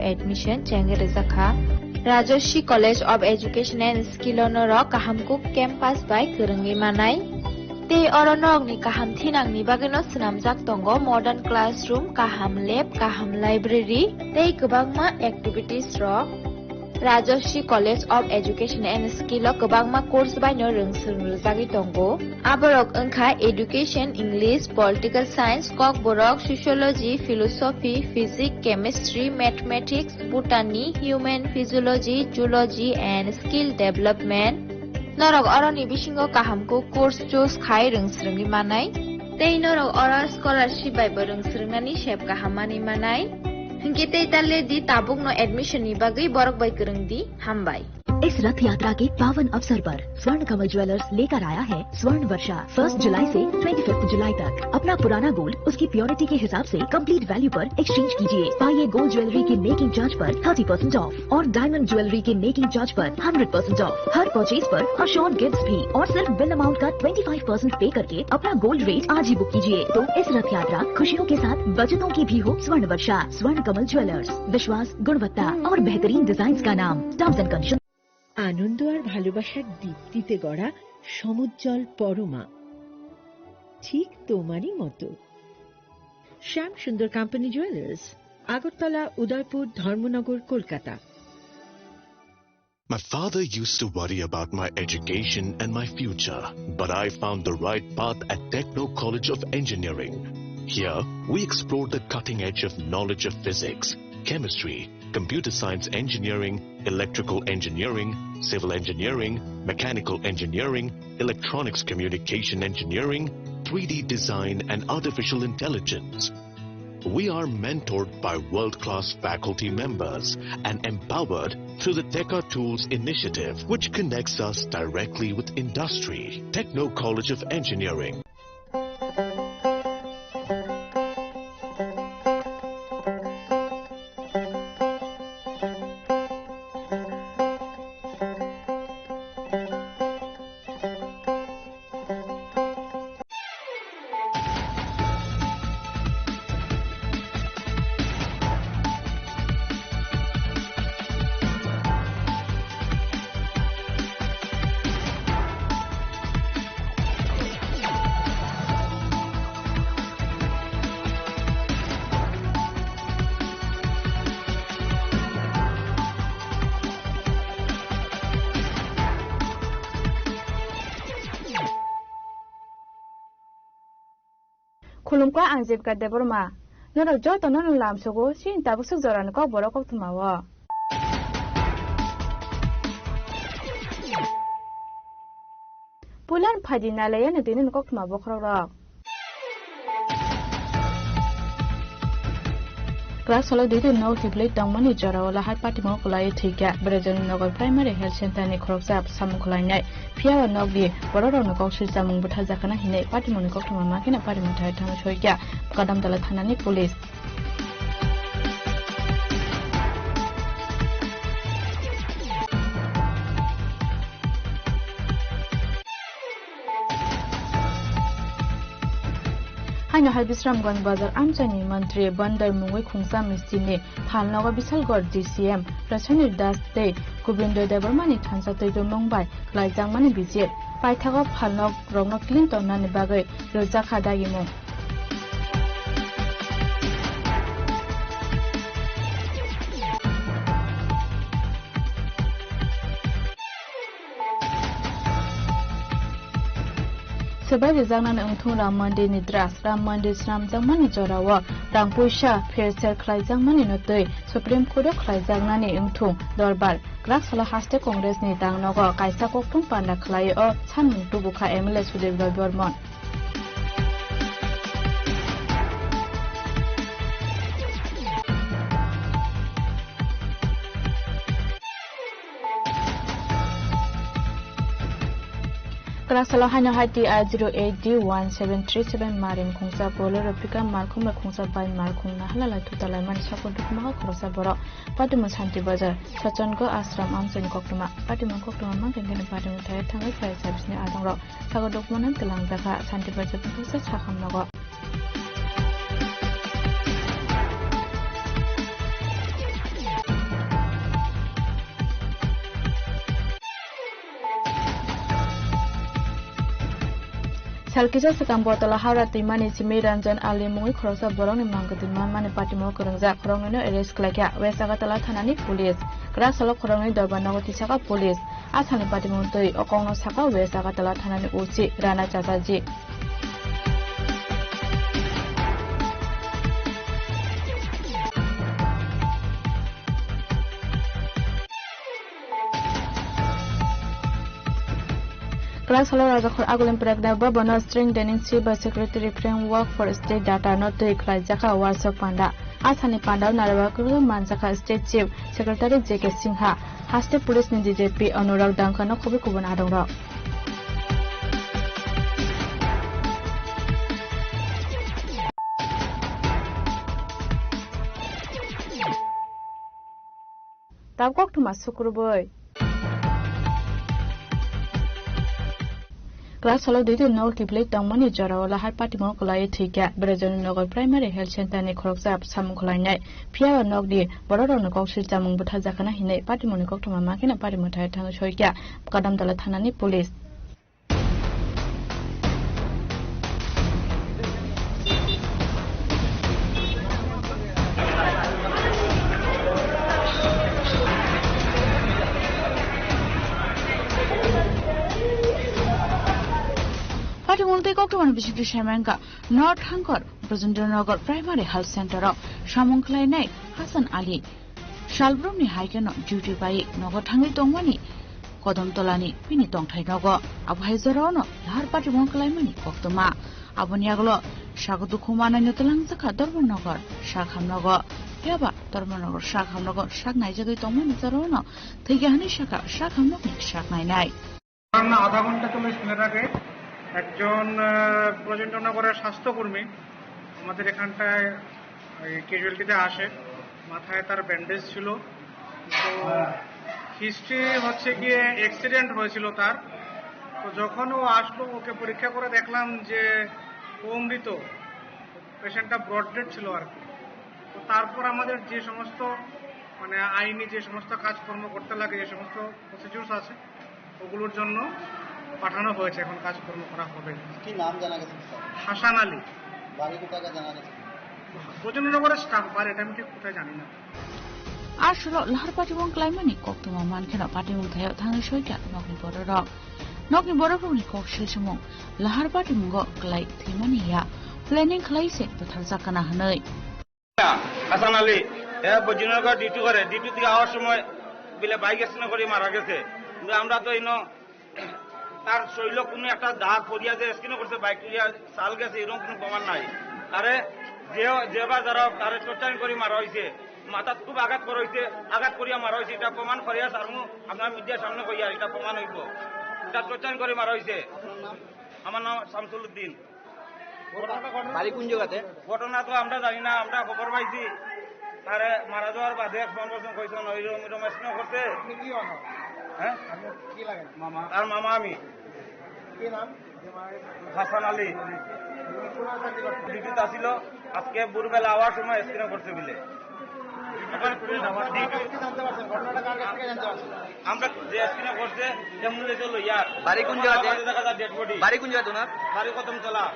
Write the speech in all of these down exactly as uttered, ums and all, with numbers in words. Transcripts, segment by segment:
admission chengwi rijak kha. Rajashree College of Education and Skill o norok kaham kuk campus bai kwrwngwi manai. Tei oro norokni kaham thinangni bagwino swnamjak tongo modern classroom, kaham lab, kaham library tei kwbangma activities rok. Rajashree College of Education and Skill o kwbangma course baino rwngswrwng rwjagwi tongo. Aborok wngkha Education, English, Political Science, Kokborok, Sociology, Philosophy, Physics, Chemistry, Mathematics, Botany, Human Physiology, Zoology and Skill Development. Norok oroni bisingo kaham kuk course choose khai rwngswrwngwi manai. Tei norok oro scholarship bai bo rwngswrwngnani sep kaham manwi manai. Hinkhe tei ta le di, tabukno admission ni bagwi borok bai kwrwng di. Hambai. इस रथ यात्रा के पावन अवसर पर स्वर्ण कमल ज्वेलर्स लेकर आया है स्वर्ण वर्षा। फर्स्ट जुलाई से ट्वेंटी फिफ्थ जुलाई तक अपना पुराना गोल्ड उसकी प्योरिटी के हिसाब से कंप्लीट वैल्यू पर एक्सचेंज कीजिए। पाइए गोल्ड ज्वेलरी के मेकिंग चार्ज पर थर्टी परसेंट ऑफ और डायमंड ज्वेलरी के मेकिंग चार्ज पर हंड्रेड परसेंट ऑफ। हर परचेज पर अश्योर्ड गिफ्ट्स भी और सिर्फ बिल अमाउंट का ट्वेंटी फ़ाइव परसेंट पे करके अपना गोल्ड रेट आज ही बुक कीजिए। तो इस रथ यात्रा खुशियों के साथ बचतों की भी हो स्वर्ण वर्षा। स्वर्ण कमल ज्वेलर्स, विश्वास, गुणवत्ता और बेहतरीन डिजाइन्स का नाम। Terms and condition. আনন্দ আর ভালোবাসার দীপ্তিতে গড়া সমুজ্জ্বল পরমা, ঠিক তোমারই মতো। শ্যাম সুন্দর কোম্পানি জুয়েলার্স, আগরতলা, উদয়পুর, ধর্মনগর, Kolkata. My father used to worry about my education and my future, but I found the right path at Techno College of Engineering. Here, we explore the cutting edge of knowledge of physics, chemistry, computer science engineering, electrical engineering, civil engineering, mechanical engineering, electronics communication engineering, three D design, and artificial intelligence. We are mentored by world-class faculty members and empowered through the Teka Tools initiative, which connects us directly with industry. Techno College of Engineering. Khulumkha, ang Jibika Debbarma. Norok jotono no lamsogo, chini tabuk swk jorani kokborok koktwma o. Puilan phaidi nalaiya no tini no koktwma bokhorok rok. Kwrak salo duitu nok hiblwi tongmani jorao lahar patimung kwlaiwi thwikha. Berajani Nogor Primary Health Center ni khoroksa samung khwlainai. Phiya o nokni bororokno kok swijamung butharjakha hinwi patimungni koktwma mankhe patimung thai thangwi soikha Kadamtala thanani police. Haino hai Bisramganj bazar amchaini mantri Bandar mungwi khungsa misti ni phalnogo Bisalgor D C M Rachani Das tei Gobindo Debbarmani thansa twi bumung bai khlaijakmani bijir. Paithago phalnok rokno clean tongnani bagwi rwjakha dagimung. Swbai rijaknani wngthung Ram Mandir ni draft. Ram Mandir swnamjakmani jorao rang puisa pherser khlaijakmani no twi Supreme Court o khlaijaknani wngthung dorbar. Kwrak salo haste Congress ni tangnogo kaisa koktwm panda khlai o samung tubukha M L A Sudip Roy Bormon. Kwrak salo haino hai T I zero eight D one seven three seven mari khungsa Bolero pickup malkhung bai khungsa bike malkhung nahalala thuta laimani sako dukma khoroksa borok. Patimung Santi Bazar, Sachango Ashram amchaini koktwma. Patimung koktwma mankhe patimung thai thangwi fire service ni adongrok sako dukmano twlangjakha Santi Bazar bwsaksa sakham nogo. Sal kisa swkang Botala Howrah twimani simi Ranjan Ali mungwi khoroksa borokni mang kwtwi manmani patimung kwrwngjak, khoroknwino arrest khlaikha West Agartala thanani police. Kwrak salo khoroknwi dorbar nogo tisakha police. A salni patimung twi o kokno sakha West Agartala thanani O C Rana Chatterjee. Kwrak salo Rajakhor Agulen Prekna Bhavan o String Dealing Chief bai Secretary Framework for State Data no twi khlaijakha uansuk panda. A salni panda o narwk manjakha State Chief Secretary J K Singha. Haste police ni D G P Anurag Dangka no khobwi kubun adongrok. Tabuk koktwma sukrubwi. Kwrak salo duitwi nok kiphilwi tongmani jorao lahar patimung kwlaiwi thwikha Brajoni Nagar Primary Health Center ni khoroksa samung khwlainai. Phiya o nokni bororokno kok sirchamung bwtharjakha hinwi patimungni koktwma makheno patimung thai thangwi soikha Kadamtala thanani police. Patimung tei koktwmani bisingtwi saimangkha North Hangkor Brajendra Nagar Primary Health Center o samung khlainai Hasan Ali. Salbrumni hai kheno duty bai nogo thangwi tongmani Kodom Tolani bini tongthai nogo. Abo hai jorao no lahar patimung khlaimani koktwma. Aboni yagulo sak dukhu manai no twlangjakha Dorbar Nagar sak hamnogo. Phiya ba Dorbar Nagar sak hamnogo sak naijagwi tongmani jorao no thwikha hinwi sakha sak hamnokni sak nainai. ঘটনা আধা ঘন্টা চল্লিশ মিনিট আগে একজন, আহ, প্রচণ্ডনগরের স্বাস্থ্যকর্মী আমাদের এখানটায় এই ক্যাজুয়ালিটিতে আসে। মাথায় তার ব্যান্ডেজ ছিল। তো হিস্ট্রি হচ্ছে গিয়ে অ্যাক্সিডেন্ট হয়েছিল তার। তো যখন ও আসলো, ওকে পরীক্ষা করে দেখলাম যে ও মৃত, পেশেন্টটা ব্রড ডেড ছিল আর কি। তো তারপর আমাদের যে সমস্ত, মানে, আইনি যে সমস্ত কাজকর্ম করতে লাগে, যে সমস্ত প্রসিডিউরস আছে, ওগুলোর জন্য পাঠানো হয়েছে, এখন কাজকর্ম করা হবে। কি নাম জানা গেছে, স্যার? হাসান আলী। বাড়ি কোথাকার জানা গেছে? প্রচণ্ডনগরের স্টাফ, বাড়ি এটা আমি ঠিক কোথায় জানি না। Aswk lahar patimung khlaimani koktwma mankheno patimung thaio thangwi soikha nokni bororok. Nokni borokrokni kok silsomung lahar patimungo klai thwimani ya planning khlai se bwtharjak kana hwnwi. Hasan Ali, এ বৈদ্যনগর ডিউটি করে, ডিউটি থেকে আওয়ার সময় বিলে বাইক অ্যাক্সিডেন্ট করে মারা গেছে। কিন্তু আমরা তো ইনো তার শরীরে কোনো একটা দাগ পড়িয়া যে অ্যাক্সিডেন্ট করছে, বাইক তুলিয়া চাল গেছে, এরকম কোনো প্রমাণ নাই। তারে যে, যেবার যারা তারে টর্চারিং করে মারা হয়েছে, মাথাত খুব আঘাত করা হয়েছে, আঘাত করিয়া মারা হয়েছে, এটা প্রমাণ করিয়া সারমু আপনার মিডিয়ার সামনে কইয়া এটা প্রমাণ হইব। এটা টর্চারিং করে মারা হয়েছে। আমার নাম শামসুল উদ্দিন। বাড়ি কোন জায়গাতে? ঘটনা তো আমরা জানি না, আমরা খবর পাইছি। তারে মারা যাওয়ার বাদে ফোন করছেন, কইছেন, "ওই রকম, এরকম অ্যাক্সিডেন্ট করছে।" আপনি কি হন? হ্যাঁ? আপনি কি লাগেন? মামা। তার মামা আমি। কি নাম? হাসান আলী। উনি কোন চাকরি করতেন? ডিউটিতে আসিল, আজকে ভোরবেলা আওয়ার সময় অ্যাক্সিডেন্ট করছে বলে। এখন কোন ডিউটি? কি জানতে পারছেন? ঘটনাটা কার কাছ থেকে জানতে পারছেন? আমরা যে অ্যাক্সিডেন্ট করছে, অ্যাম্বুলেন্সে লইয়া। বাড়ি কোন জায়গাতে? দেখা যায় ডেড বডি। বাড়ি কোন জায়গাতে ওনার? বাড়ি Kadamtala.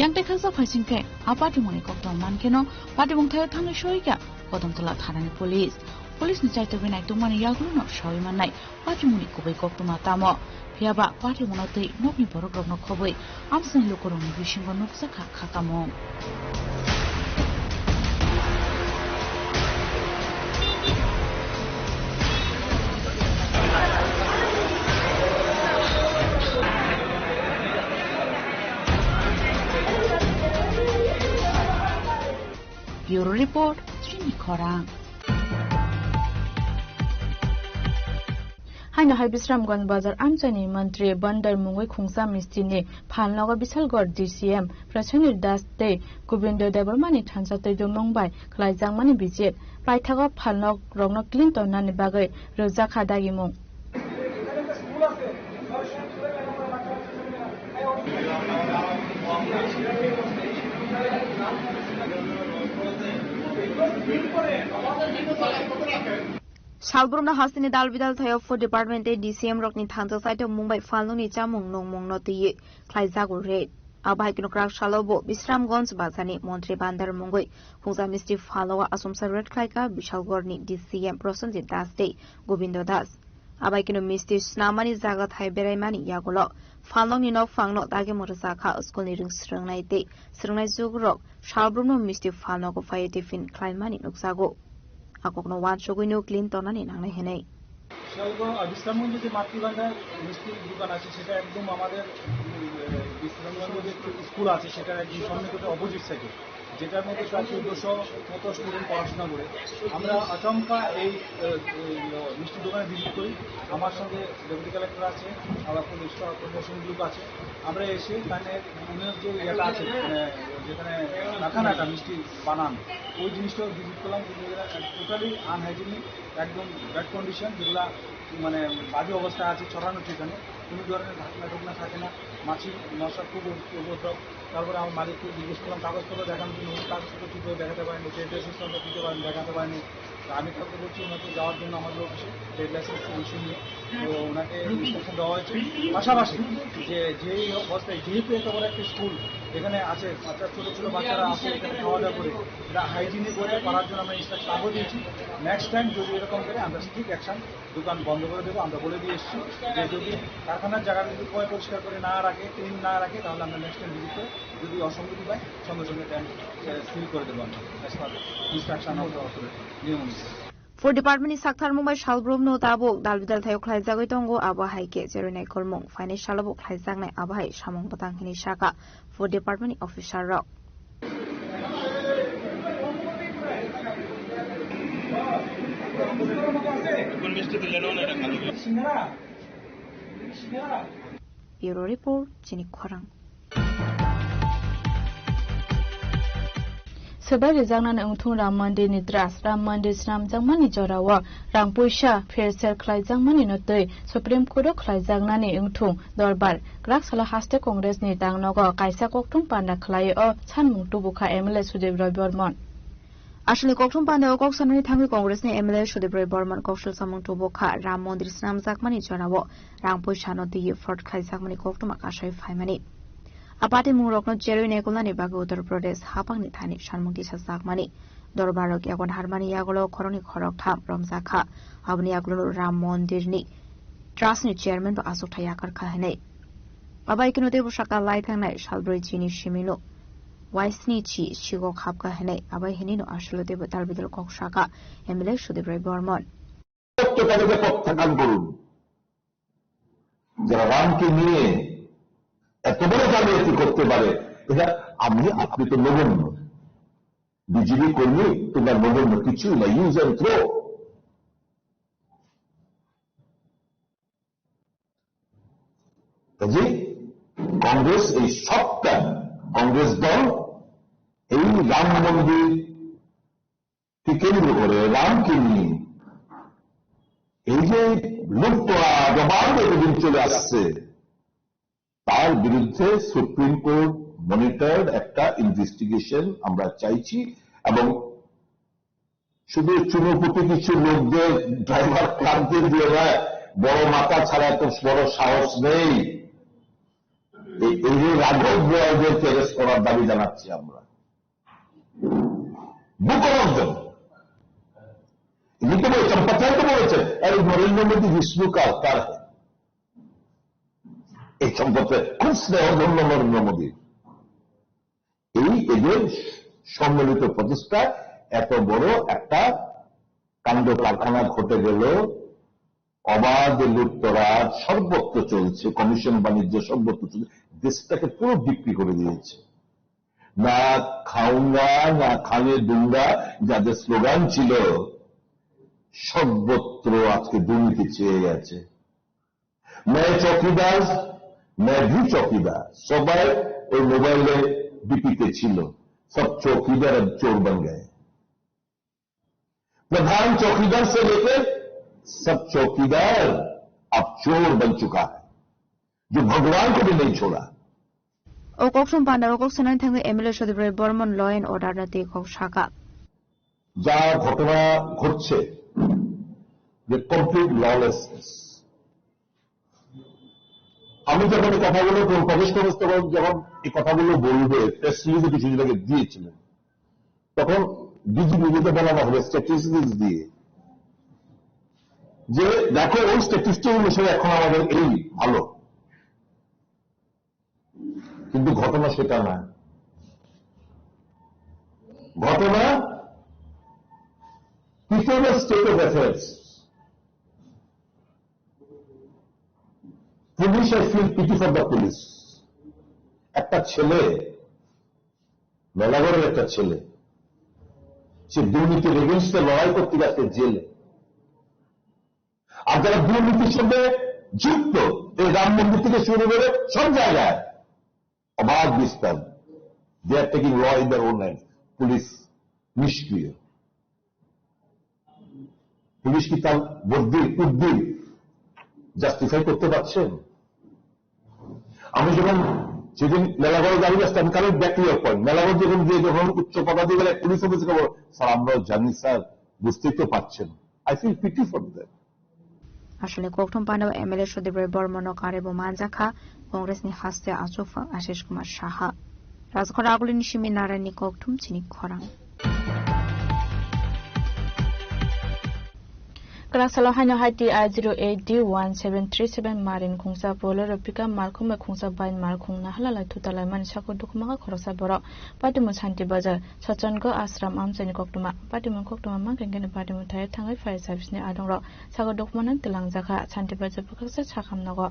Yang tei khaksa phaising khe a patimungni koktwma mankheno patimung thaio thangwi soikha Kodamtala thanani police. Police ni chaitogwi naitokmani yagulono sawi mannai patimungni kubui koktwma tamo. Phiya ba patimungno twi nokni borokrokno khobwi amsani lukurokni bisingo nukjakha khakamung. Bureau Report, Chini Khorang. Haino hai Bisramganj bazar amchaini mantri Bandar mungwi khungsa mistini phalnogo Bisalgarh D C M Prashanir Das tei Gobindo Debbarmani thansa twi dumung bai khlaijakmani bichir. Paithago phalnokrokno clean tonnani bagwi rwjakha dagimung. Salbrumno hasteni dal bidal thaio food department tei D C M rokni thansa saito mungbai phalnokni chamung nungmungno twiwi khlaijago raid. Abo hai kheno kwrak salo bo Bisramganj bazarni Montri Bandar mungwi khungsa misti phalnogo achomsa ret khlaikha Bishalgarhni D C M Prosenjit Das tei Gobindo Das. Abo hai kheno misti snamani jaga thai beraimani yagulo phalnokni nokphangno dagimung rwjakha, schoolni rwng swrwngnai tei swrwngnai jugrok salbrumno misti phalnogo phaiwi tiffin khlaimani nukjago. A kokno uansugwino clean tongnani nangnai hwnwi. Sealdah, আহ, বিশ্রামগঞ্জে যে মাতৃভান্ডার মিষ্টির দোকান আছে, সেটা একদম আমাদের, উম, আহ, বিশ্রামগঞ্জে যে স্কুল আছে, সেটার একদম সন্নিকটে অপোজিট সাইডে, যেটার মধ্যে প্রায় চোদ্দশো মতো স্টুডেন্ট পড়াশোনা করে। আমরা আচমকা এই, আহ, এই, আহ, মিষ্টির দোকানে ভিজিট করি। আমার সঙ্গে ডেপুটি কালেক্টর আছে, আবার পুলিশ প্রশাসন গ্রুপ আছে। আমরা এসে এখানে উনার যে ইয়েটা আছে, মানে, যেখানে কারখানাটা মিষ্টি বানান, ওই জিনিসটাও ভিজিট করলাম, কিন্তু এরা টোটালি আনহাইজিনিক, একদম ব্যাড কন্ডিশন, যেগুলা মানে বাজে অবস্থায় আছে, ছড়ানো ঠিকানো, কোনো ধরনের ঢাকনা ঢুকনা থাকে না, মাছি মশা খুব উপ-, উপদ্রব। তারপরে আমার মালিককে জিজ্ঞেস করলাম কাগজপত্র দেখানোর জন্য, উনি কাগজপত্র ঠিকভাবে দেখাতে পারেনি, ট্রেড লাইসেন্স দিতে পারেন, দেখাতে পারেনি। তা আমি কালকে বলছি ওনাকে যাওয়ার জন্য আমাদের অফিসে, ট্রেড লাইসেন্স ইস্যু নিয়ে। তো ওনাকে ইনস্ট্রাকশন দেওয়া হয়েছে। পাশাপাশি যে, যেই অবস্থায়, যেহেতু এত বড় একটা স্কুল এখানে আছে, বাচ্চা, ছোট ছোট বাচ্চারা আছে এখানে খাওয়া দাওয়া করে, এটা হাইজিনে করে করার জন্য আমরা ইনস্ট্রাকশন আগেও দিয়েছি। নেক্সট টাইম যদি এরকম করে আমরা স্ট্রিক্ট অ্যাকশন, দোকান বন্ধ করে দেবো। আমরা বলে দিয়ে এসেছি যে যদি কারখানার জায়গাটা যদি পয় পরিষ্কার করে না রাখে, ক্লিন না রাখে, তাহলে আমরা নেক্সট টাইম ভিজিট করে যদি অসঙ্গতি পাই, সঙ্গে সঙ্গে ট্যাঙ্ক, এ, সিল করে দেবো আমরা, as per instruction of the authority, নিয়ম অনুযায়ী। Food Department ni saktharmung bai salbrumno tabuk dal bidal thaio khlaijagwi tongo, abo hai khe cherwi naikolmung phainai salobo khlaijaknai, abo hai samung bwtang hinwi sakha Food Department ni officer rok. Bureau Report, Chini Khorang. Swbai rijaknani wngthung Ram Mandir ni trust. Ram Mandir swnamjakmani jorao rang puisa pherser khlaijakmani no twi Supreme Court o khlaijaknani wngthung dorbar. Kwrak salo haste Congress ni tangnogo kaisa kokthum panda khlai o sanmung tubukha M L A Sudip Roy Bormon. Aswkni kokthum pandao kok sanani thangwi Congress ni M L A Sudip Roy Bormon koksil samung tubukha Ram Mandir swnamjakmani jorao rang puisano twiwi fraud khlaijakmani koktwma kasai phaimani. A party mungrokno cherwi naikolnani bagwi Uttar Pradesh haphangni thani sanmung tisajakmani. Dorbarrok yagon harmani yagulo khoroknwi khoroktham romjakha. Aboni yagulo Ram Mandirni Trustni chairman bo achukthai yakarkha hinwi. Abai kheno teibo saka lai thangnai salbrwi chini simino waisni chi sigok hapkha hinwi. Abai hinwino aswkno teibo dalbidal kok saka M L A Sudip Roy Bormon. সত্য তাদেরকে প্রত্যাখ্যান করুন। যারা রামকে নিয়ে এত বড় জালিয়াতি করতে পারে, এরা আমি আপনি তো নগণ্য। বিজেপি কর্মী তোমরা নগণ্য, কিছুই না, ইউজ অ্যান্ড থ্রো। কাজেই কংগ্রেস এই সবটা, কংগ্রেস দল এই রাম মন্দির কে কেন্দ্র করে, রামকে নিয়ে এই যে লুটতরাজ অবাধ এতদিন চলে আসছে, তার বিরুদ্ধে সুপ্রিম কোর্ট মনিটর্ড একটা ইনভেস্টিগেশন আমরা চাইছি। এবং শুধু চুনোপুটি কিছু লোকদের, ড্রাইভার ক্লার্কদের দিয়ে নয়, বড় মাথা ছাড়া এত বড় সাহস নেই। এই, এই যে রাঘব বোয়ালদেরকে অ্যারেস্ট করার দাবি জানাচ্ছি আমরা। Book of them. লিখে বলে, চম্পাচার্য বলেছেন, "আরে নরেন্দ্র মোদী বিষ্ণু কা অবতার হ্যায়।" এই সম্পর্কে খুব স্নেহধন্য নরেন্দ্র মোদী। এই এদের সম্মিলিত প্রচেষ্টা এত বড় একটা কাণ্ড কারখানা ঘটে গেল, অবাধ লুটতরাজ সর্বত্র চলছে, কমিশন বাণিজ্য সর্বত্র চলছে, দেশটাকে পুরো বিক্রি করে দিয়েছে। না খাউঙ্গা, না খানে দুঙ্গা, যাদের স্লোগান ছিল, সর্বত্র আজকে দুর্নীতি ছেয়ে গেছে। मैं चौकीदार, मैं भी चौकीदार, সবাই ওই মোবাইলে বিপিতে ছিল, সব চৌকিদার আর চোর বন গেছে। প্রধান চৌকিদার সে লেকে সব চৌকিদার আব চোর বন চুকা হ্যায়, জো ভগবান কো ভি নেই ছোড়া। O kokthum pandao kok sanani thangwi M L A Sodip Roy Bormon law and order no tei kok saka. যা ঘটনা ঘটছে, যে কমপ্লিট ললেসনেস, আমি যখন এই কথাগুলো প্র-, প্রদেশ কংগ্রেস তখন যখন এই কথাগুলো বলবে, প্রেস রিলিজে কিছু দিন আগে দিয়েছিলেন, তখন ডিজিপি কে বলানো হবে স্ট্যাটিস্টিক্স দিয়ে যে, "দেখো, ওই স্ট্যাটিস্টিক্স অনুসারে এখন আমাদের এই ভালো।" কিন্তু ঘটনা সেটা না। ঘটনা পিছনের state of affairs. Police, I feel pity for the police। একটা ছেলে, মেলাগড়ের একটা ছেলে, সে দুর্নীতির এগেইনস্টে লড়াই করতে গিয়ে আজকে জেলে। আর যারা দুর্নীতির সঙ্গে যুক্ত, এই রাম মন্দির থেকে শুরু করে সব জায়গায় অবাধ বিস্তার, they are taking law in their own hand। Police নিষ্ক্রিয়। পুলিশ কি তার বদির উদ্দিন জাস্টিফাই করতে পারছেন? আমি যখন সেদিন মেলাগড়ে দাঁড়িয়ে আসতাম, কারণ ব্যাক টু ইয়ার পয়েন্ট, মেলাগড় যখন গিয়ে যখন উচ্চ পদাধিকারী পুলিশ অফিসারকে বলো, "স্যার, আমরাও জানি স্যার, বুঝতেই তো পারছেন।" I feel pity for them। Aswkni kokthum pandao M L A Sudip Roy Bormano karwi bo manjakha Congress ni haste achukphang Ashish Kumar Saha. Rajkhor Agulini simi Narayanni kokthum chini khorang. Kwrak salo haino hai T I zero eight D one seven three seven marin khungsa Bolero pickup malkhung bai khungsa bike malkhung nahalalai thuta laimani sago dukhumaka khoroksa borok. Patimung Santi Bazar, Sachango Ashram amchaini koktwma. Patimung koktwma mankha hwnkhe patimung thai thangwi fire service ni adongrok sago dukhumano twlangjakha Santi Bazar bwkhaksa sakham nogo.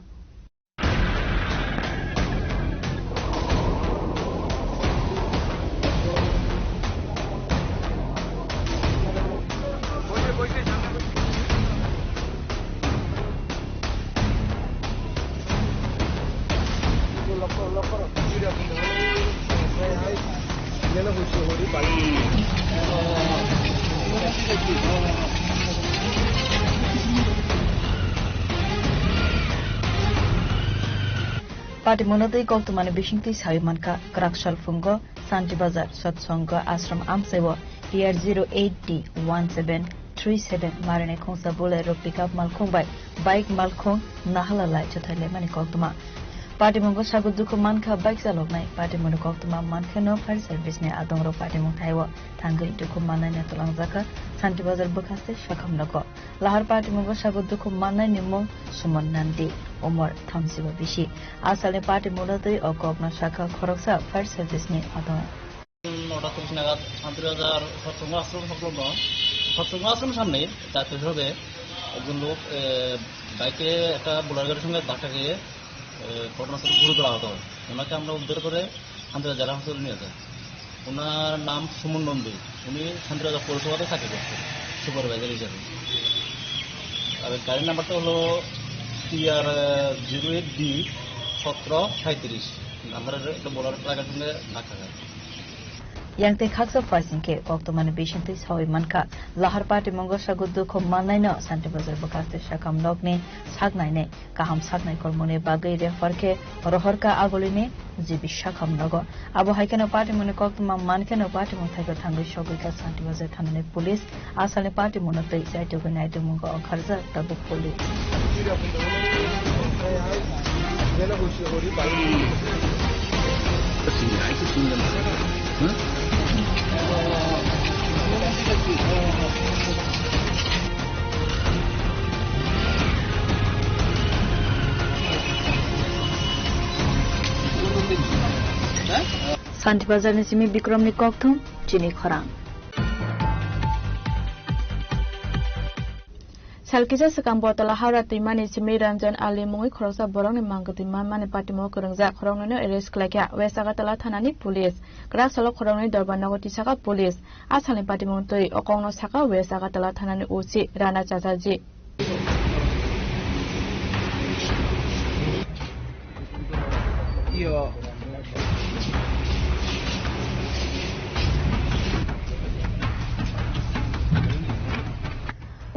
Patimungno twi koktwmani bisingtwi sawi mankha, kwrak salphungo Santi Bazar Satsongo Ashram amchaio T R zero eight D one seven three seven marini khungsa Bolero pickup malkhung bai bike malkhung nahala lai chuthai laimani koktwma. Patimungo sago dukhu mankha bike chaloknai, patimungni koktwma mankheno fire service ni adongrok patimung thaio thangwi dukhu mannaino twlangjakha Santi Bazar bwkhaste sakham nogo. Lahar patimungo sago dukhu mannaini mung Suman Nandi, umor thamsiba bisi. Asalni patimungno twi o kokno sakha khoroksa fire service ni adong. নটা তিরিশ নাগাদ শান্তিবাজার সৎসঙ্গ আশ্রম সংলগ্ন সৎসঙ্গ আশ্রম সামনে যাত্রী হিসেবে একজন লোক, এ, বাইকে একটা বোলারো গাড়ির সঙ্গে ধাক্কা খেয়ে, এ, ঘটনাস্থলে গুরুতর আহত হয়। ওনাকে আমরা উদ্ধার করে শান্তিবাজার জেলা হাসপাতালে নিয়ে যাই। ওনার নাম সুমন নন্দী, উনি শান্তিবাজার পৌরসভাতে চাকরি করতেন সুপারভাইজার হিসেবে। আর গাড়ির নাম্বারটা হলো T R zero eight D সতেরো সাঁইত্রিশ। নাম্বারের একটা বোলারো ট্রাকের সঙ্গে ধাক্কা খায়। Yang tei khaksa phaising khe koktwmani bisingtwi sawi mankha, lahar patimungo sago dukhu mannaino Santi Bazar bwkhaste sakham nokni saknainai kaham saknai kormoni bagwi refer khe rohorkha Agulini G B sakham nogo. Abo hai kheno patimungni koktwma mankheno patimung thaiko thangwi sogwikha Santi Bazar thanani police. Asalni patimungno twi chaitugwi naitukmungo ongkharjak tabuk police. Santi Bazar ni simi Bikrom ni kokthum chini khorang. Sal kisa swkang Botala Howrah twimani simi Ranjan Ali mungwi khoroksa borokni mang kwtwi manmani patimung kwrwngjak, khoroknwino arrest khlaikha West Agartala thanani police. Kwrak salo khoroknwi dorbar nogo tisakha police. A salni patimung twi o kokno sakha West Agartala thanani O C Rana Chachaji.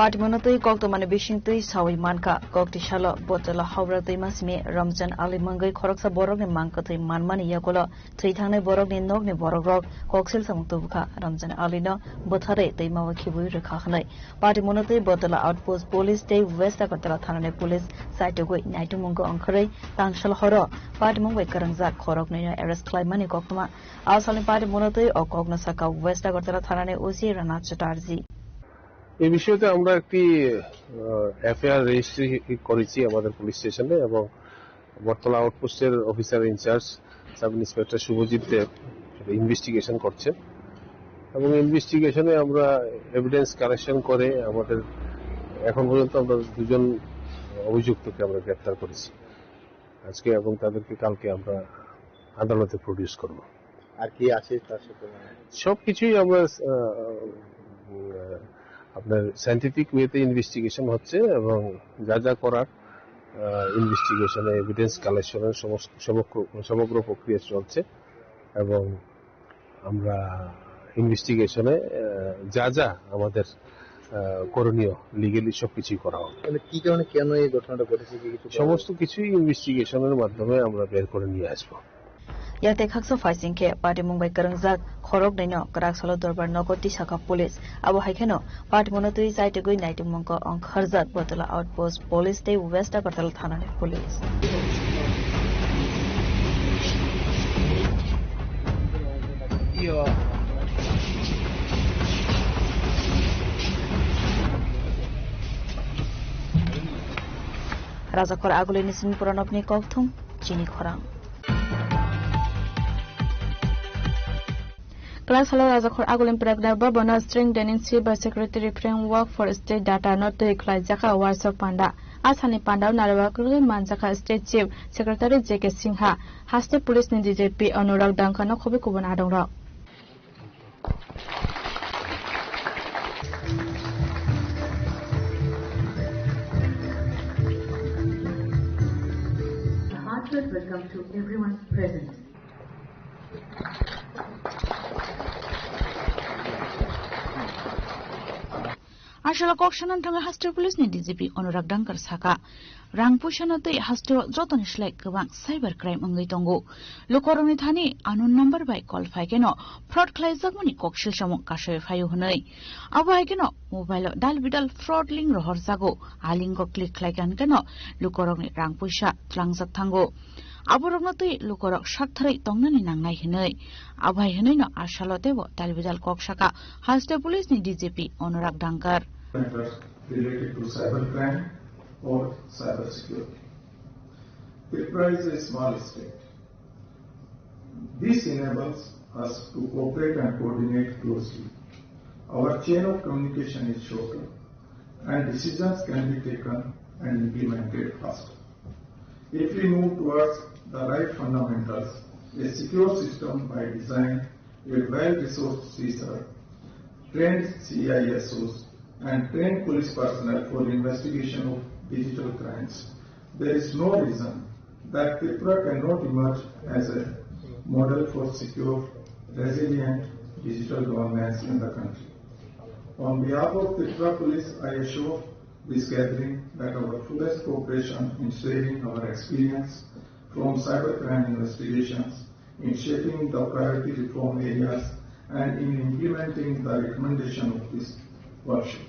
Patimono twi koktwmani bising twi sawi mankha. Kokti salo Botala Howrah twima simi Ramjan Ali mungwi khoroksa borokni mang kwthwi manmani yagulo thwi thangnai borokni nokni borokrok koksil samung tubukha. Ramjan Alino bwtharwi twima o khibwi rwkha hwnwi Patimono twi Botala Outpost Police tei West Agartala thanani police saitugwi naitukmungo ongkhorwi tangsal horo patimung bai kwrwngjak khoroknwino arrest khlaimani koktwma. A salni patimono twi o kokno sakha West Agartala thanani O C Rana Chatterjee. এই বিষয়ে তো আমরা একটি, আহ, FIR registry করেছি আমাদের police স্টেশনে এবং বটতলা আউটপোস্টের officer in charge sub inspector Subhajit Deb investigation করছেন এবং ইনভেস্টিগেশনে আমরা এভিডেন্স কালেকশন করে আমাদের এখন পর্যন্ত আমরা দুজন অভিযুক্তকে আমরা গ্রেপ্তার করেছি আজকে এবং তাদেরকে কালকে আমরা আদালতে প্রডিউস করব। আর কি আছে তার সাথে? মানে সবকিছুই আমরা, আহ, উম, আপনার সায়েন্টিফিক ওয়েতে ইনভেস্টিগেশন হচ্ছে এবং যা যা করার, আহ, ইনভেস্টিগেশনে এভিডেন্স কালেকশনের সমস্ত সমগ্র, সমগ্র প্রক্রিয়া চলছে এবং আমরা ইনভেস্টিগেশনে, আহ, যা যা আমাদের, আহ, করণীয় লিগ্যালি সবকিছুই করা হবে। মানে কি কারণে, কেন এই ঘটনাটা ঘটেছে, কি কিছু বলা সমস্ত যায়? কিছুই ইনভেস্টিগেশনের মাধ্যমে আমরা বের করে নিয়ে আসবো। Yakte khaksa phaising khe patimung bai kwrwngjak khoroknwino kwrak salo dorbar nogo tisakha police. Abo hai kheno patimono twi chaitugwi naitukmungo ongkhorjak Botala Outpost Police tei West Agartala thanani police. Rajakhor Agulini simi Pranabni kokthum chini khorang. Kwlak salo Rajakhor Agulini Pranab Bhavan o String Dealing Chief bai Secretary Framework for State Data no twi khlaijak kha workshop panda. A salni panda o narwk rwgwi manjak kha State Chief Secretary J K Singha, haste police ni D G P Anurag Dangka no khobwi kubun adongrok. A heartfelt welcome to everyone present. Aswk koksa nang thangwi haste police ni D G P Anurag Dangkar saka, rang puisa no twi haste o jotoni slai kwbang cyber crime wngwi tongo. Lukorokni thani unknown number bai call phai kheno fraud khlaijakmani koksil samung kasui phaio hwnwi. Abo hai kheno mobile o dal bidal fraud link rohorjago, a link o click khlai kha hwnkhe no lukorokni rang puisa tlangjak thango. Aborokno twi lukorok saktharwi tongnani nangnai hwnwi. Abo hai hwnwino a salo teibo dal bidal kok saka haste police ni D G P Anurag Dangkar. Matters related to cyber crime or cyber security. Tripura is a small state. This enables us to cooperate and coordinate closely. Our chain of communication is shorter, and decisions can be taken and implemented faster. If we move towards the right fundamentals, a secure system by design, a well-resourced CSIR, trained CISOs, and trained police personnel for investigation of digital crimes, there is no reason that Tripura cannot emerge as a model for secure, resilient digital governance in the country. On behalf of Tripura Police, I assure this gathering that our fullest cooperation in sharing our experience from cybercrime investigations, in shaping the priority reform areas, and in implementing the recommendation of this workshop.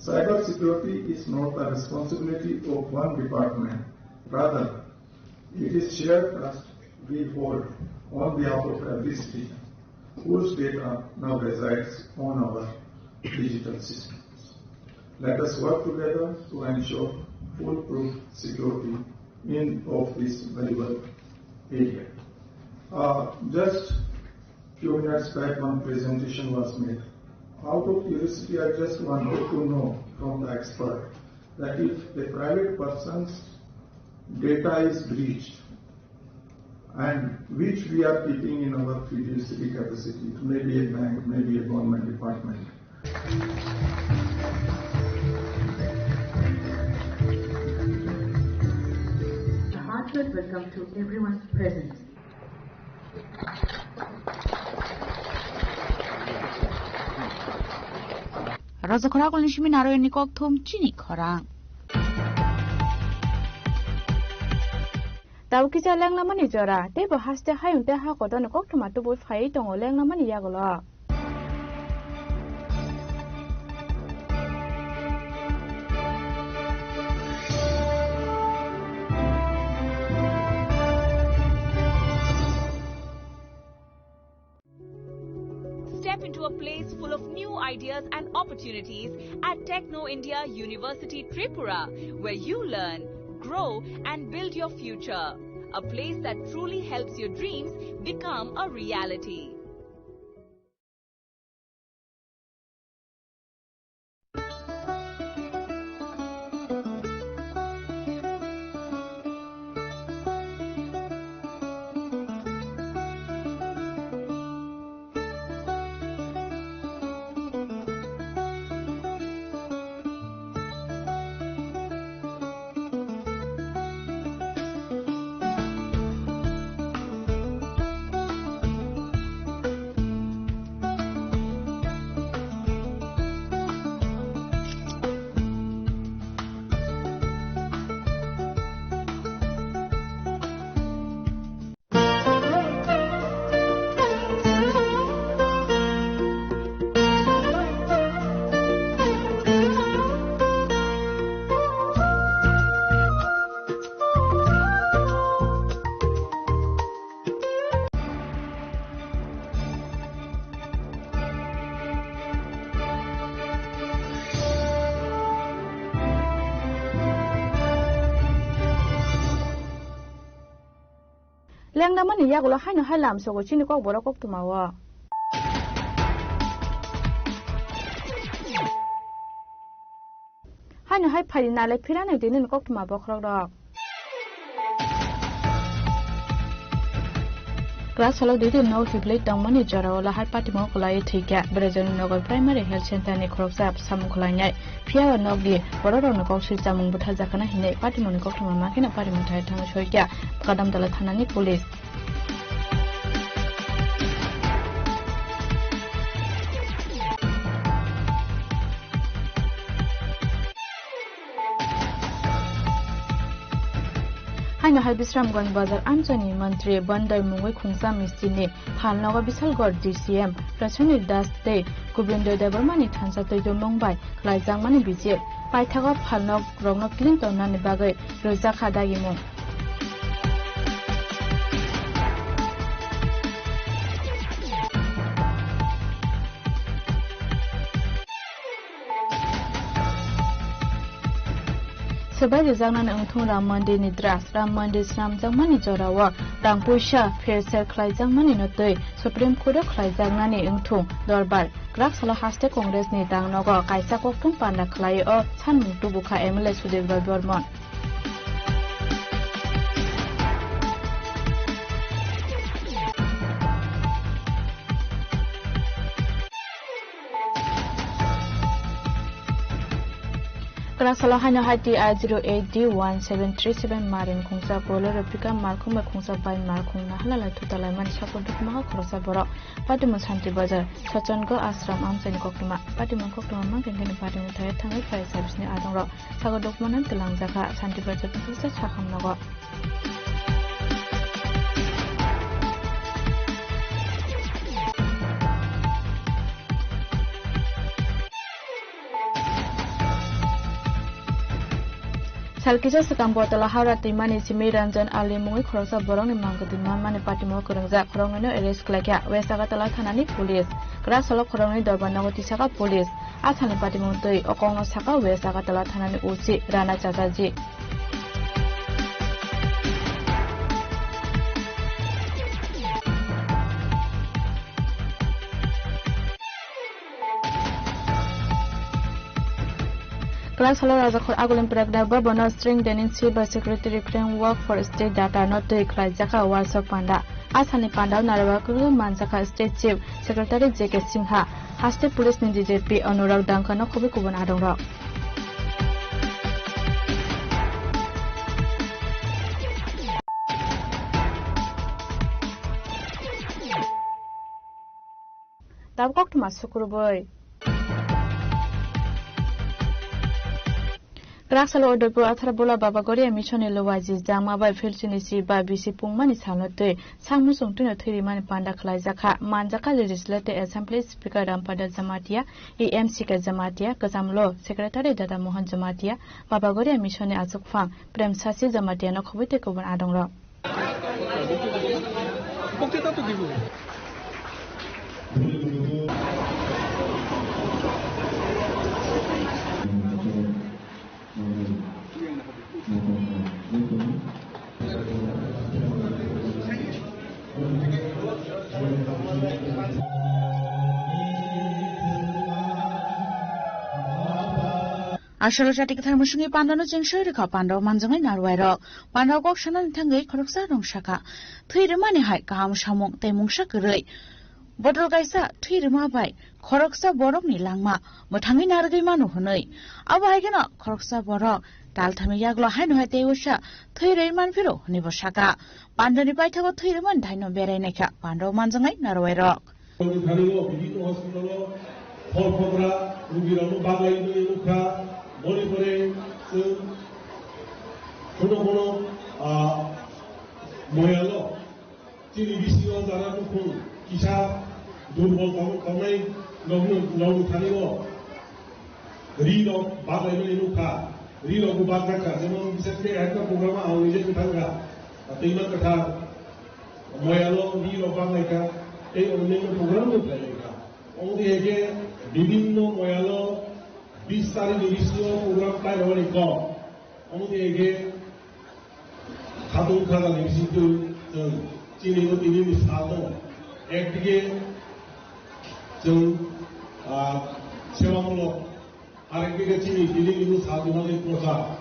Cybersecurity is not the responsibility of one department. Rather, it is shared trust we hold on behalf of every citizen whose data now resides on our digital systems. Let us work together to ensure foolproof security in of this valuable area. Uh, just few minutes back, one presentation was made. Out of curiosity, I just wanted to know from the expert that if a private person's data is breached, and which we are keeping in our fiduciary capacity, maybe a bank, maybe a government department. A heartfelt welcome to everyone present. Rajakhor akolni simi Narayanni kokthum chini khorang. Tabuk kisa lenglamani jora, teibo haste hayung tei ha kotorni koktwma tubui phaiwi tongo lenglamani yagulo. Step into a place full of new ideas and opportunities at Techno India University Tripura, where you learn, grow, and build your future. A place that truly helps your dreams become a reality. Lengdamani yagulo haino hai lamsogo chini kokborok koktwmao. Haino hai phaidi nale phirani tini koktwma bokhorokrok. Class salo dui din no hiblei tongmani jorao lahar patimo kwlaiwi thwikha. Berejani Nagar Primary Health Center ni khoroksa samung khwlainai. Phiya o nokni bororokno kok swi chamung bwtharjakha hinwi patimoni koktwma makheno patimo thai thangwi soikha Kadamtala thanani police. Haino hai Bisramganj bazar amchaini mantri Bandar mungwi khungsa michini phalnogo Bisalgor D C M Rachuni Das tei Gobindo Debbarmani thansa twiwi mung bai khlaijakmani bichir. Paithago phalnokrokno clean tongnani bagwi rwjakha dagimung. Swbai rwjaknani wngthung Ram Mandir ni draft. Ram Mandir swnamjakmani jorao rang puisa pher ser khlaijakmani no twi Supreme Court o khlaijaknani wngthung dorbar. Kwrak salo haste Congress ni tangnogo kaisa koktwm panda khlai o sanmung tubukha M L A Sudip Roy Bormon. Kwrak salo haino hai T I zero eight D one seven three seven maring khungsa Bolero pickup malkhung bai khungsa bai malkhung nahalala thutalaimani sakno dukmao khoroksa borok. Patimon Santi Bazar, Sachango Ashram amchaini koktwma. Patimon koktwma mankhe khe patimon thaya thangwi fire service ni adongrok. Sago dokmano twlangjakha Santi Bazar tungsa sakham nogo. Salkisa swkang Botala Howrah twimani simi Ranjan Ali mungwi khoroksa borokni mangkwtwi manmani patimo kwrwngjak, khoroknwino arrest khlaikha West Agartala thanani police. Kwrak salo khoroknwi dorbar nogo tisakha police. A salni patimung twi o kokno sakha West Agartala thanani O C Rana Chachaji. Kwrak salo Rajakhor Agulin Prekda Bhavan o String Dealing Silver Secretary Framework for State Data no twi khlaijakha uaisuk panda. A salni pandao narwk manjakha State Chief Secretary J K Singha, haste police ni D G P Anurag Dangka no khobwi kubun adongrok. Tabuk koktwma sukrubwi. Kraksalo Udaipur Atharbola Baba Goria Mission ni Luwaji Jangma bai Philchini si ba bisi pungmani salno twi sak muchung twino thwi rimani panda khlaijakha. Manjakha Legislative Assembly Speaker Rampada Jamatia, E M C K Jamatia, Kwcham Law Secretary Dada Mohan Jamatia, Baba Goria Mission ni achukphang Prem Sasi Jamatia no khobwi tei kubun adongrok. Asolo jati kwthar musungwi pandano chengso rikha pando manjwngai narwai rok. Pando kok sanani thangwi khoroksa rong saka. Thwi rwmani hai kaham samung tei mungsa kwrwi. Botol kaisa thwi rwma bai khoroksa borokni langma mwthangwi narwgwi mano hwnwi. Abo hai kheno khoroksa borok talthami yaglo haino hai tei usa thwi rwi manphiro hwnwi bo saka. Pandoni paithago thwi rwmani thaino berai naikha pando manjwngai narwai rok. Thani o bibhinno hospital o phol phokra rugirokno baglai nukha, boni pore chwng phuno phuno, ah, moyalo chini bisingo jara nukhung kisa durbol tong-, tongnai nokni, nokni thani o ri rok baglai nukha, ri rok bo bak jakha, jemon bisakhe ekta program ang nije kwthang kha, twima kwthar. Moyalo ri rok bang lai kha, tei onyaino program bo khlai lai kha. Omo hai khe bibhinno moyalo bis tarikni bisingo program khlai rwmani kok. Omo hai khe khatung khajani bisingtwi chwng chini o tinini salno ekdike chwng, ah, sebamulok Arekdike chini tini ino sal dimani prochar.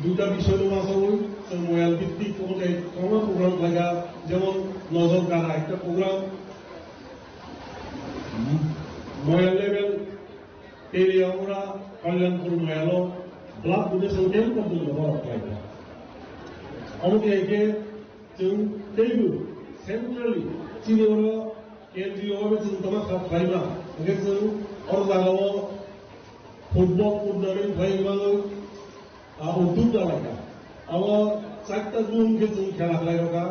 Duita bisoy no masawi, chwng moyal bittik tongthai kwbangma program khlaijak, jemon Nojor Gana ekta program, moyal level, Teliamura, Kalyanpur moyalo, blood donation camp porjonto borok khlaijak. Omo hai khe chwng teibo centrally chini oro N G O bai chwng tongma kha khlaima, hwnkhe chwng oro jagao Football tournament khlai mano, ah, uddog jalai kha. Abo charta zone khe chwng khela khlai rw kha.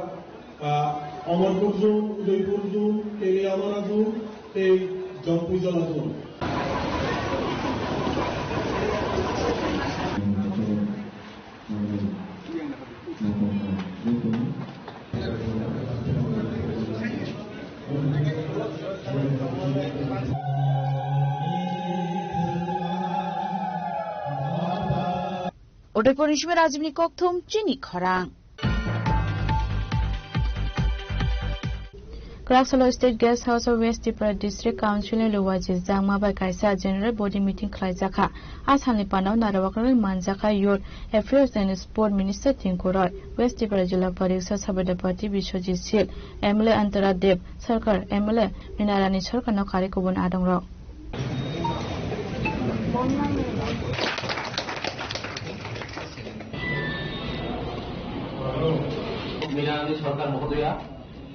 Ah, Amarpur zone, Udaipur zone, Teliamura zone, tei Jampuijala zone. Udaipur ni simi Rajibni kokthum chini khorang. Kraksalo State Guest House o West Tripura District Council ni Luwaji Jangma bai kaisa General Body Meeting khlaijakha. A salni panao narwaknani manjakha Youth Affairs and Sport Minister Tinku Roy, West Tripura Jila Parikshak Sabadapati Biswajit Sil, M L A Antara Dev Sarkar, M L A Minarani Sarkar no kari kubun adongrok. Minarani Sarkar Mohodoya,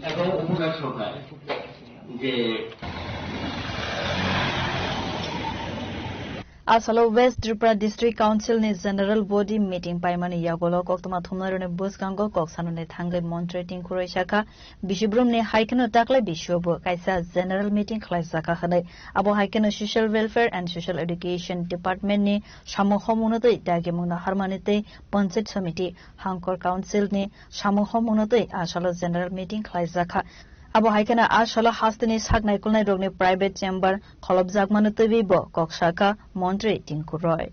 ebong Upodhya Sarkar je Asalo West Tripura District Council ni General Body Meeting paimani yagulo koktwma thumnairokni bwskango kok sanani thangwi Montri Tinku Roy sakha, bisibrumni hai kheno taklai bisiobo kaisa General Meeting khlaijakha hwnwi. Abo hai kheno Social Welfare and Social Education Department ni samung homungno twi dagimungno harmani tei Panchayat Samiti Hangkor Council ni samung homungno twi asalo general meeting khlaijakha. Abo hai kheno asalo hasteni sak naikolnai rokni private chamber kholopjakmano twiwi bo kok sakha Montri Tinku Roy.